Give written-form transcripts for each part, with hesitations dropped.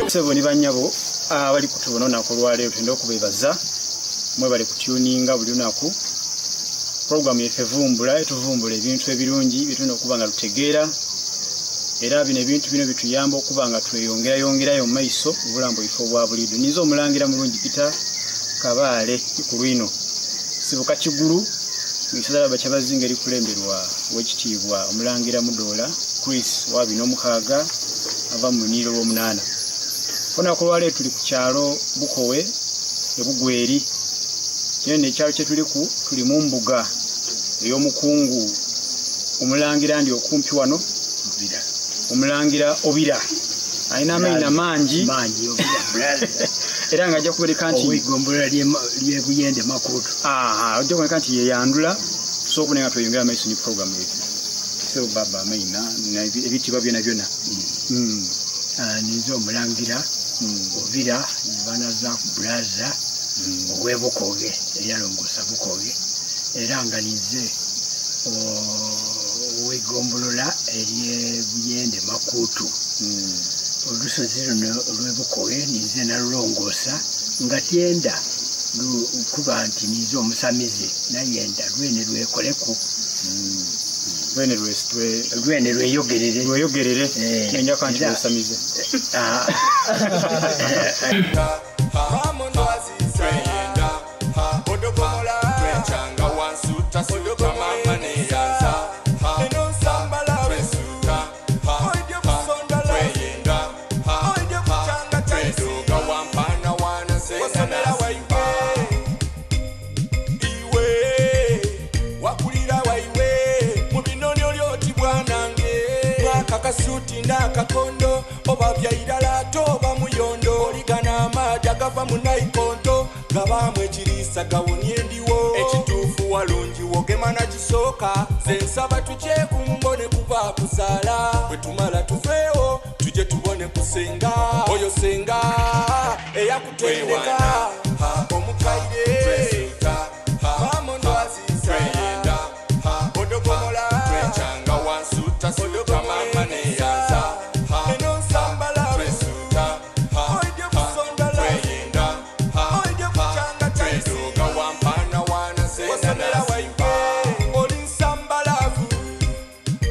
Ssebo ni bannyabo abali kutubona olunaku olwaleero twenda okubebaza mwebale kutuninga buli lunaku. Pulogulaamu yaife Vumbula etuvumbula ebintu ebirungi byetulina okuba nga tutegeera era bino ebintu bino bituyamba okuba nga tweyongerayongerayo mu maiso mu bulamu bwaife obwa buliidho. Ninze Omulangira Mulungi Peter Kabaale Ikulwino Sibuka Kigulu mu isaza lya Bakyabazinga erikulemberwa Owekitiibwa Omulangira Mudoola Chris owa bina omukaaga ava mu lunyiriri olwomunaana. Olunaku olwaleero tuli ku kyalo Bukowe e Bugweri. Kino eno ekyalo kyetuliku tuli mu mbuga ey'omukungu Omulangira ndi okumpi wano Omulangira Obira alina amaina mangi era nga ajja kuboneka nti Ow'eigombolola ly'e Buyende Makuutu. Aha, ojja kuboneka nti yeyandula tusobola okubona nga tweyongera amaiso ni pulogulaamu yaife. Ssebo baba amaina ebitiibwa byonabyona. Mm. Ah, ninze Omulangira Obira Banazaku Bulaza ow'e Bukoge eyalongoosa Bukoge era nga ninze ow'eigombolola ery'e Buyende Makuutu. Olusozi luno olw'e Bukoge ninze nalulongoosa nga tyenda kuba nti ninze omusamize nayenda lwene lwekoleku. Lwene lweyogerere. Lweyogerere. Nenjaka nti lwesamize. Iwe wakulira waiwe mu binoni oli oti bwanange mwaka kasuuti n'akakondo oba bya irala ate oba muyondo oligana amaadhi agava mu naikonto gabaamu ekiriisa gawonia endiwo ekituufu walungi wogema na kisooka nze nsaba tukyeku mbone kuba kuzaala bwe tumala tuveewo tuje tubone ku senga oyo senga eyakutendeka omukaire maama ondwaziza odogomola odogomola eno nsambala oidye kusonda oidye kukyanga kyaisi wasomera waiwe oli nsambalavu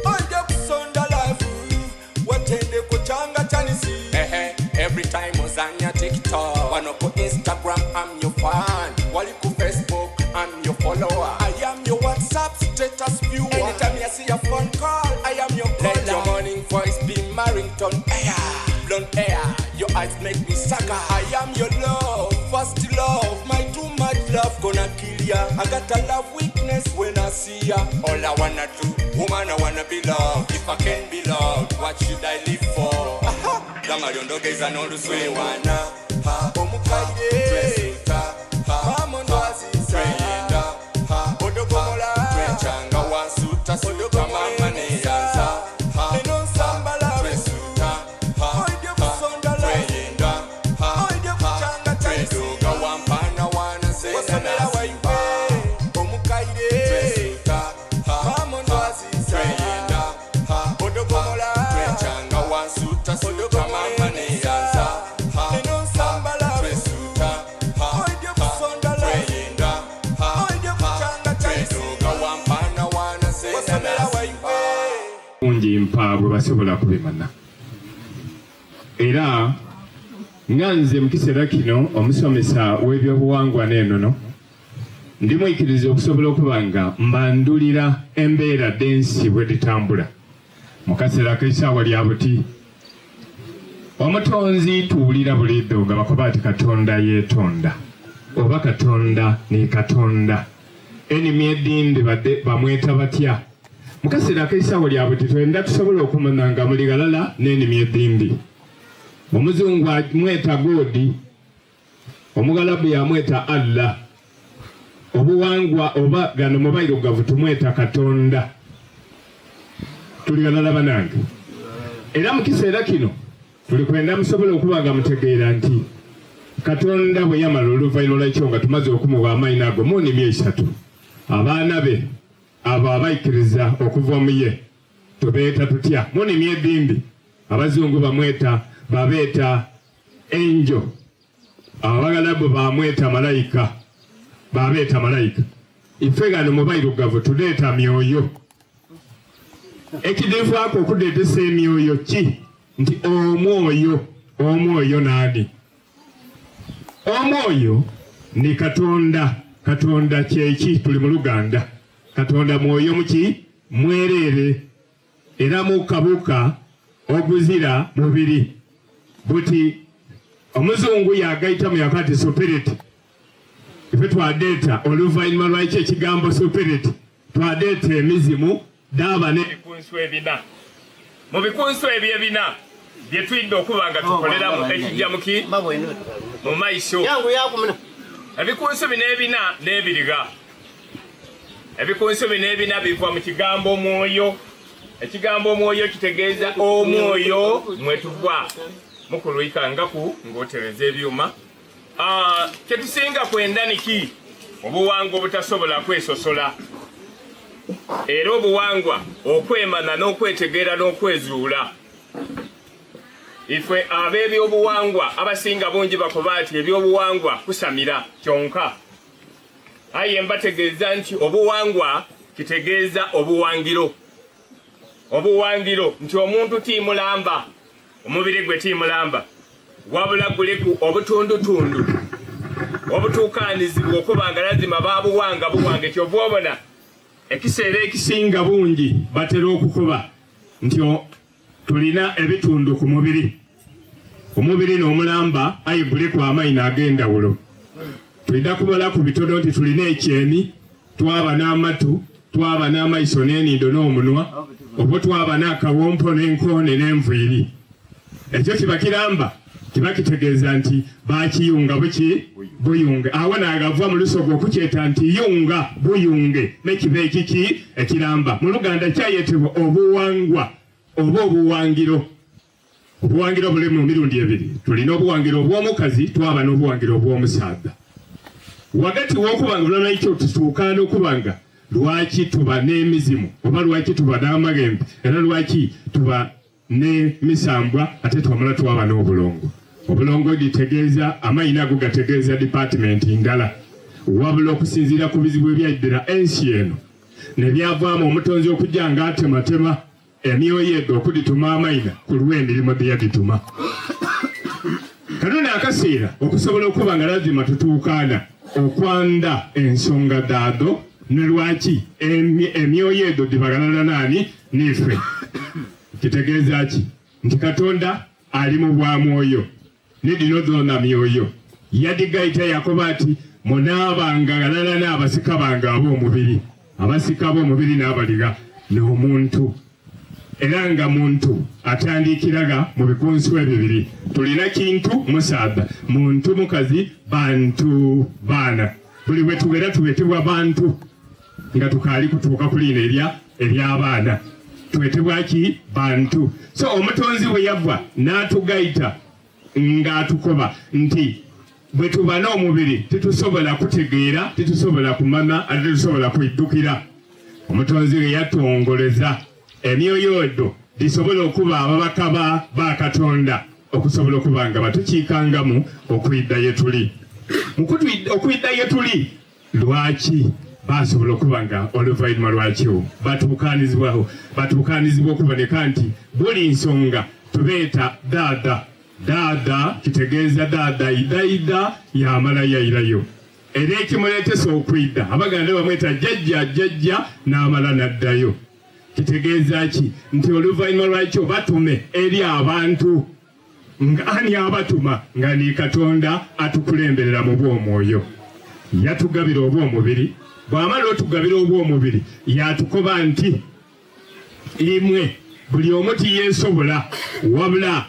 oidye kusonda lavu watendeko kyanga kyanisi. Ehe, every time ozanya TikTok, wano ku Instagram I'm your fan, wali ku Facebook I'm your follower, I am your WhatsApp status viewer. Anytime you see a phone call, I am your caller. Let your morning voice be my ringtone. Air, blonde hair, your eyes make me saga. I am your love, first love, my too much love gonna kill ya. I got a love weakness when I see ya. All I wanna do, woman, I wanna be loved. If I can't be loved, what should I live for? Aha! Gama lyondogeza n'oluswewana omukaire maama ondwaziza odogomola odogomola eno nsambala oidye kusonda oidye kukyanga kyaisi wasomera waiwe omukaire maama ondwaziza odogomola odogomola eno nsambala oidye kusonda oidye kukyanga kyaisi wasomera waiwe. Bungi mpa bwe basobola kubimanya. Era nga nze mu kiseera kino omusomesa w'ebyobuwangwa n'enono, ndi mwikiriza okusobola okuba nga mbandulira embeera dh'ensi bwe dhitambula mu kaseera ak'eisaawa lya buti. Omutonzi tuwulira buliidho nga bakoba ati Katonda yeetonda oba Katonda ni Katonda. Enimi edhindi bamweta batya? Mu kaseera ak'eisaawa lya buti twenda tusobole okumanya nga muli ghalala n'enimi edhindi. Omuzungu amweta God, Omughalabu yaamweta Allah. Obuwangwa oba ghano mu bairugavu tumweta Katonda. Tuli ghalala banange? Era mu kiseera kino tuli kwenda musobole okuba nga mutegeera nti Katonda bwe yamala oluvainhuma lwaikyo nga tumaze okumugha amaina ago mu nimi eisatu, abaana be abo abaikiriza okuva mu ye tubeeta tutya? Mu nimi edhindi abazungu bamweta babeeta. Angel. Abaghalabu baamweta malayika, baabeeta malayika. Ife ghano mu bairugavu tudheeta myoyo. Ekidhivaaku okudheetesa emyoyo ki nti omwoyo, omwoyo naani? Omwoyo ni Katonda. Katonda kyeki? Tuli mu Luganda. Katonda mwoyo muki? Mwereere. Era mukka bukka oguzira mubiri. Buti omuzungu yagaitamu yakoba ati supiriti. Ife twadheeta oluvainhuma lwaikyo ekigambo supiriti, twadheeta emizimu dhaaba n'ebikunsu ebina. Mu bikunsu ebyo ebina bye twidha okuba nga tukoleramu ekija muki mu maiso. Ebikunsu bino ebina n'ebirigha? Ebikunsu bino ebina biva mu kigambo mwoyo. Ekigambo omwoyo kitegeeza omwoyo mwe tuva. Mukulu ikangaku ng'otereza ebyuma. Ah, kye tusinga kwenda niki? Obuwangwa obutasobola kwesosola. Era obuwangwa okwemana n'okwetegeera n'okwezuula. Ife ab'ebyobuwangwa abasinga bungi bakoba ati ebyobuwangwa kusamira kyonka. Aye mbategeeza nti obuwangwa kitegeeza obuwangiro. Obuwangiro nti omuntu ti mulamba, omubiri gwe ti mulamba, wabula guliku obutundutundu obutuukaanizibwa okuba nga lazima baabuwanga buwange. Kyova obona ekiseera ekisinga bungi batera okukoba nti tulina ebitundu ku mubiri. Omubiri n'omulamba aye guliku amaino ag'endhawulo. Twidha kubalaku bitono nti tulina ekyeni, twaba n'amatu, twaba n'amaiso n'enhindo n'omunwa, obwo twaba n'akawompo n'enkoone n'enviiri. Ekyo kiba kiramba, kiba kitegeeza nti baakiyunga buki? Buyunge. Agho naaghava mu Lusoga okukyeta nti yunga buyunge, n'ekiba ekiki? Ekiramba. Mu Luganda kyayetebwa obuwangwa oba obuwangiro. Obuwangiro buli mu mirundi ebiri. Tulina obuwangiro obw'omukazi twaba n'obuwangiro obw'omusaadha. Ghagati w'okuba nga bulala ikyo tutuuka n'okuba nga lwaki tuba n'emizimu oba lwaki tuba n'amaghembe era lwaki tuba n'emisambwa ate twamala twaba n'obulongo. Obulongo dhitegeeza amaina ago gategeeza dipatimenti ndala. Wabula okusinziira ku bizibu ebyaidhira ensi eno ne byavaamu omutonzi okuja nga atematema emyoyo edho okudhituma amaina ku lw'emirimo dhe yadhituma. Kano n'akaseera okusobola okuba nga lazima tutuukaana okwandha ensonga dhaadho ni lwaki emyoyo edho dhiba ghalala naani? N'ife. Kitegeeza ki? Nti Katonda ali mu bwa mwoyo, ni dhino dhoona myoyo. Yadhigaita yaakoba ati, Munaabanga ghalala n'abasika bange ab'omubiri. Abasika ab'omubiri n'abaligha n'omuntu. Era nga muntu atandiikira gha mu bikunsu ebibiri. Tulina kintu musaadha, muntu mukazi, bantu baana. Buli bwe tughera twetebwa bantu nga tukaali kutuuka ku liina erya ery'abaana. Twetebwa ki? Bantu. So omutonzi bwe yava n'atugaita ng'atukoba nti bwe tuba n'omubiri titusobola kutegeera, titusobola kumanya, ate titusobola kwidhukira. Omutonzi ghe yatongoleza emyoyo edho dhisobole okuba ababaka ba ba Katonda okusobola okuba nga batukiikangamu okwidha ye tuli. Mu okwidha ye tuli lwaki basobola okuba nga oluvainhuma lwakyo batuukaanizibwaho batuukaanizibwa okuboneka nti buli nsonga tubeeta dhaadha. Dhaadha kitegeeza dhaadha idhaidha yaamala yairayo. Era ekimuleetesa okwidha Abaganda bamweta jjajja jjajja n'amala n'addayo. Kitegeeza ki? Nti oluvainhuma lwakyo batume eri abantu. Nga ani abatuma? Nga ni Katonda atukulemberera mu bw'omwoyo. Yatugabira obw'omubiri, bw'amala otugabira obw'omubiri yaatukoba nti, Imwe buli omu tiyeesobola, wabula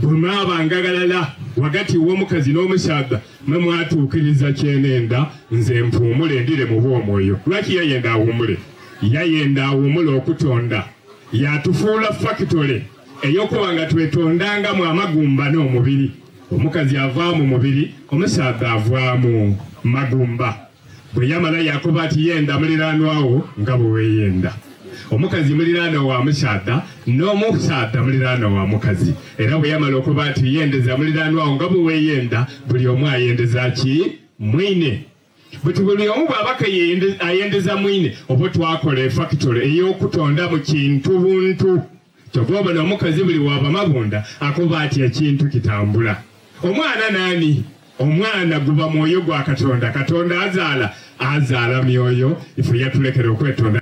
bwe mwabanga ghalala ghagati w'omukazi n'omusaadha, mwe mwatuukiriza kye nenda, nze mpuumule ndhire mu bw'omwoyo. Lwaki yayenda awuumule? Yayenda awuumule okutonda. Yaatufuula fakitole ey'okuba nga twetondangamu amagumba n'omubiri. Omukazi avaamu mubiri, omusaadha avaamu magumba. Bwe yamala yaakoba ati, Yenda muliraanwa wo nga bwe weeyenda. Omukazi muliraanwa wa musaadha, n'omusaadha muliraanwa wa mukazi. Era bwe yamala okuba ati yendeza muliraanwa wo nga bwe weeyenda, buli omu ayendeza ki? Mwine. Buti buli omu bw'aba ke ayendeza mwine, oba twakola efakitole ey'okutonda mu kintu buntu. Kyova obona omukazi buli waba mabunda akoba ati ekintu kitambula. Omwana naani? Omwana guba mwoyo gwa Katonda. Katonda azaala, azaala myoyo. Ife yatulekera okwetonda.